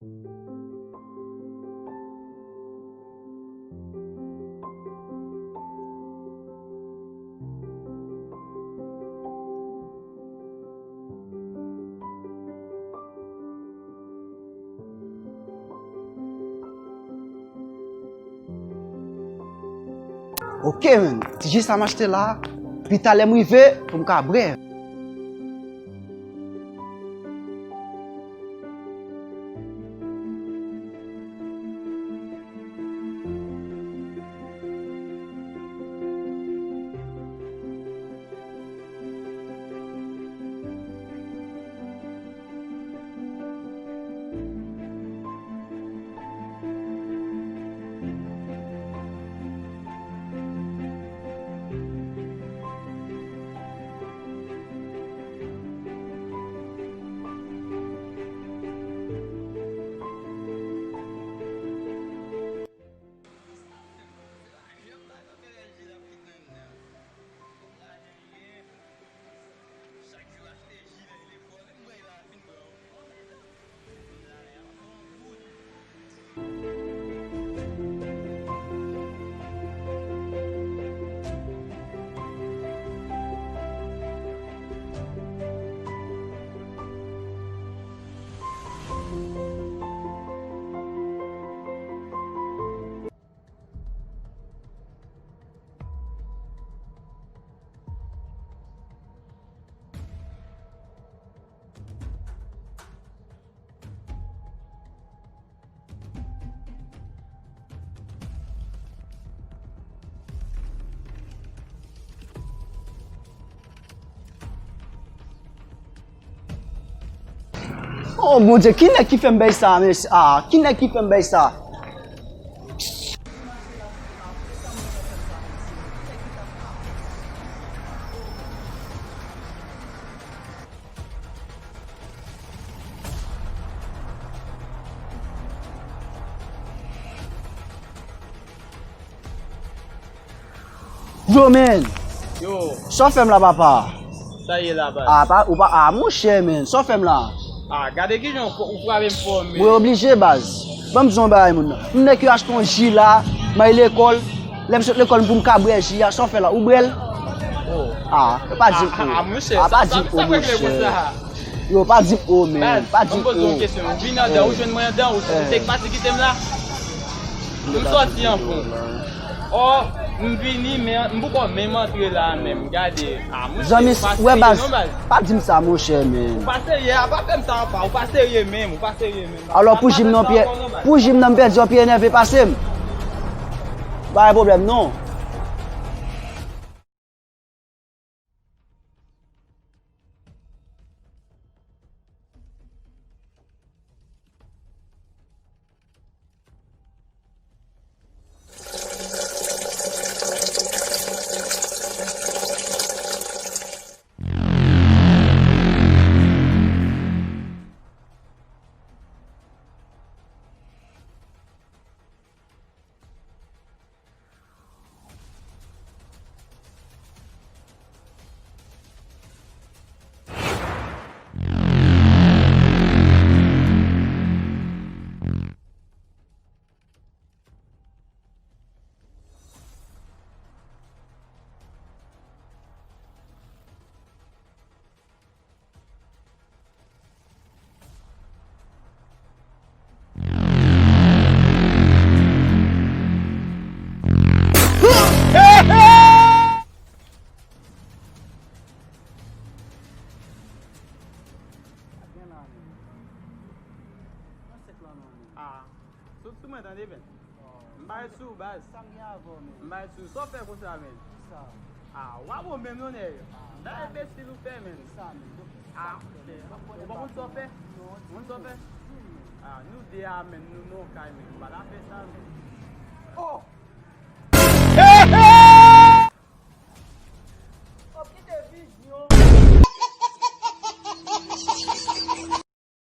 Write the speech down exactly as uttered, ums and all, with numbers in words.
Ok, menn. Ti ji sa m achte la, pita lè m rive, pou m ka bwè. Oh, Bondye, ki nèg ki fè m bay sa, mesye? Ah, ki nèg ki fè m bay sa? Yo, men. Yo. Sa w fè m la, papa? Sa ye la, baz? Ah, pa, ou pa, ah, monchè, men. Sa w fè m la? Ah, gade kijan ou, ou frape m fò, men. Mwen oblije, baz. Ban m di w yon bagay, moun nan. M nèk yo achte yon ji la, m al lekòl. Lè m sot lekòl, m pou m ka bwè ji a. Sa w fè la? Ou bwè l? Oh. Ah, pa di m, ah, oh, ah, monchè, ah, pa di m, oh, monchè. Yo, pa di m, oh, men. Baz, pa di m, oh. Ban m poze w yon kesyon. Ou vin andan, ou jwenn mwen andan, ou, ou te pati kite m la? M sòti an fon. Ò, m vini, men m poko menm antre la menm. Gade. Ah, monchè, zanmi, ou pa serye non, baz. Pa di m sa, monchè, men. Ou pa serye, a pa fè m sa, apa. Ou pa serye menm, ou pa serye menm. Alò, pou ji m nan, pyè, pou ji m nan, m pèdi yon pyè, enève pase m. Pa gen pwoblèm, non. Ah. Sou, sou mwen tande, men. M bay sou, baz. Sa m gen avè w, men? M bay sou. Sa w fè konsa, men? Kisa? Ah, w a bon menm non, nèg. Ah, bagay enbesil ou fè, men. Kisa, men? Ah, ou pa konn sa w fè? Non. Ou konn sa w fè? Ah, nou de a, men, nou nan kay, men. Nou pa ta fè sa, men. Oh!